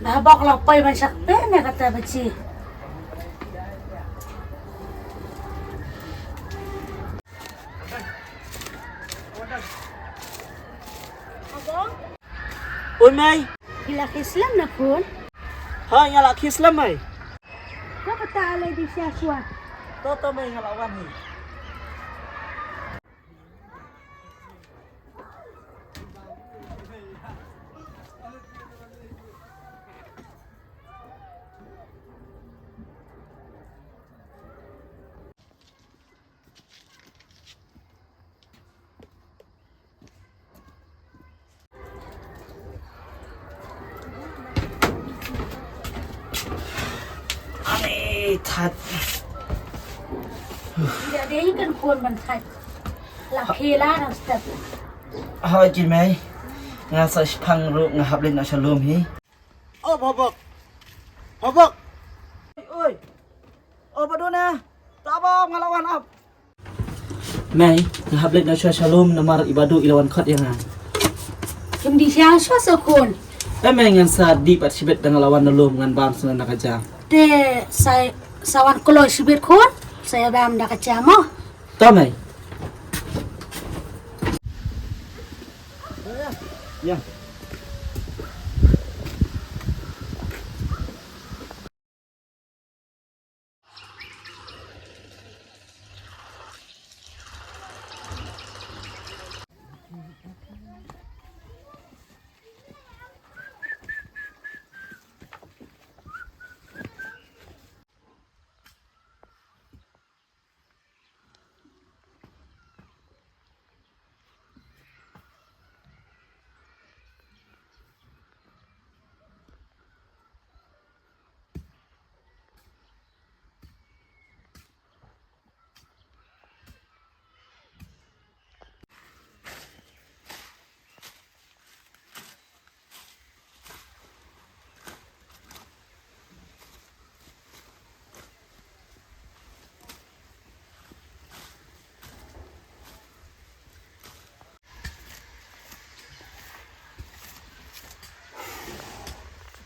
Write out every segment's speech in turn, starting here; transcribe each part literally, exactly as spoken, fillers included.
Ba bok la poi ban shakpe ne kata bachi. Oi mei. Phi la khie slem na khun? Hooid, nga la khie slem mei. Ka kata ale di sia sua. To to mei, nga la wan hi. Ani thait. Ïa dei kan khun ban thait. La khie la nang step. Hooid ki mei. Nga sa shipang ruh nga hap leit noh sha lum hi. O Phabok. Phabok. Oi. O Badu ne. Ta ba nga la wan ap. Mei, nga hap leit noh sha lum namar i Badu i la wan khot ïa nga. Kim dih sha sha sa khun. Eh mei, ngan sa dih pat shibit da nga la wan na lum, ngan bam sngewbha na ka jam. Te sa, sa wan kloi shibit khun, sa ïa bam da ka jam mo. To mei. Ïa.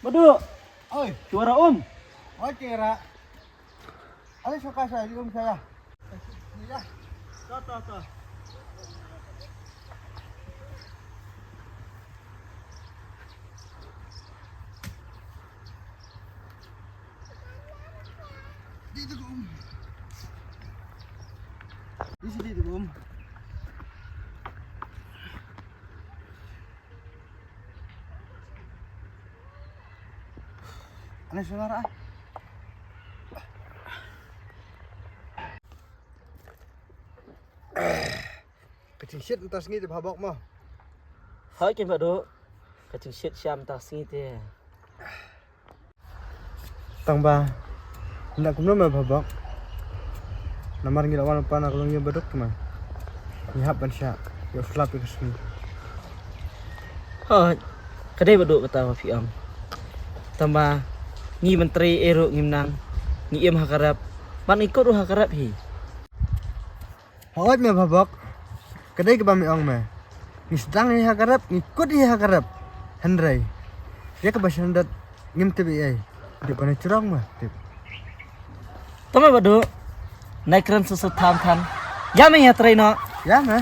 Badu. Oi. Suara um. Oi, kira. Ale suka saya di um saya. Ya. To, to, to. Di tu um. Di sini tu um. Ani suara. Ka jingshit mynta sngi te Phabok mo. Hooid ki Badu. Ka jingshit sham mynta sngi te. Tang ba nda kumno me Phabok. Namar ngi la wan pan ka long ïa Badu ma. Ngi hap ban sha ïa slap ïa ka sngi. Hooid. Ka dei Badu kata ba phi ong. Tang ba ngi ban trei ei ruh ngim nang. Ngi im ha ka rep. Ban ngi kut ruh ha ka rep hi. Hooid me Phabok. Ka dei kaba me ong me. Ngi sdang hi ha ka rep, ngi kut hi ha ka rep. Hynrei ïa kaba shandat ngim tip ei ei. Dei ban jrong me tip. To me Badu. Nai kren susu tham than. Ïa me ïa trei noh. Ïa me.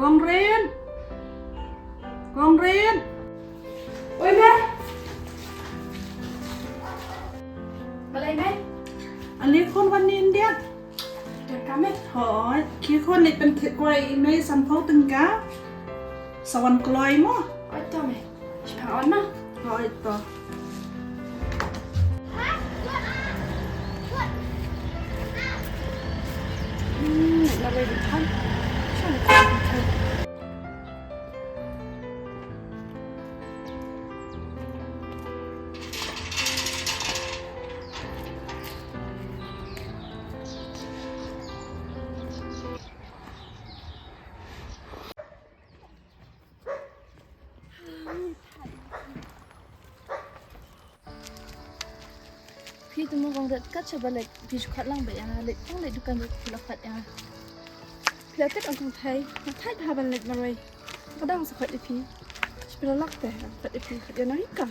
Kong Rin. Kong Rin. Oi, me. Balei, me? Ani khun wan ni India. Tyngka me? Hooid, ki khun leit pynthikoi i mei sanphew tyngka. Sa wan kloi mo? Hooid to me. Shipang wan mo? Hooid to. Phi tu mo kong ret kat shaba leit phi shu khat lang ba ïa nga leit tang leit dukan ret phi la khat ïa nga. Phi la tet ong kong thai nga thai ha ban leit marwei. Ka dang sa khat ïa phi. Shi phi la lak te khat ïa phi khat ïa nga hi ka.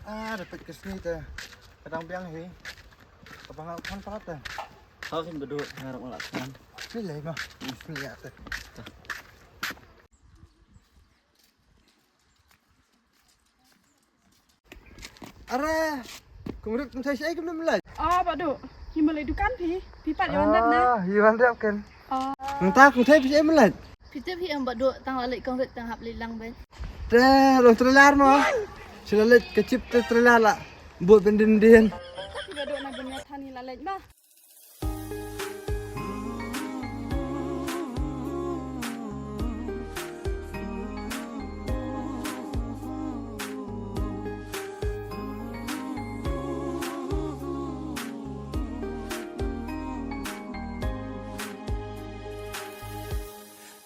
Ah, da peit ka sngi te ka dang biang hi. Ka ba nga u khan palat te. Hau hin ba duk nga rap nga la khan. Sli lei ma. Sli ïa te. Are, kong ret kong thai shi ai kim lum lai. Oh, ba duk. Hi ma lei dukan phi. Phi pat ïa wan rep na. Ah, hi wan rep ken. Oh. Nang ta kong thai phi shi ai ma lai. Phi tip hi em ba duk tang la leit kong ret tang hap leit lang ben. Te long trailer mo. Shi la leit ka chip te trailer la. Bot ben din din. Phi ba duk na ben ïa thani la leit ma.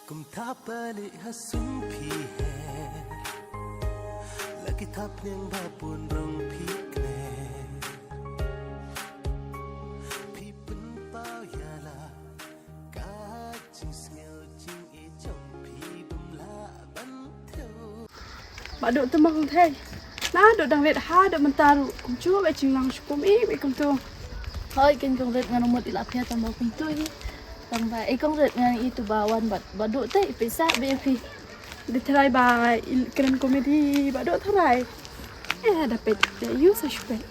Kum thap pali ha sum phi her. La ki thap niang ba bun rong phi kner. Phi pynpaw ïa la ka jingsngew jingïeit jong phi bym lah ban thew. Ba duk te ma kong thei. Na duk dang ret ha duk mynta ruh kumjuh ba jinglang shu kum i ba kumtu. Hoi ken kong ret ngan mut i la pia tang ba kumtu i. Tang ba i kong ret ngan i tu ba wan ba ba duk te i pisa ba i phi. Di tharai ba i kren komedi ba duk tharai. Eh da pet te yu sa shu pet.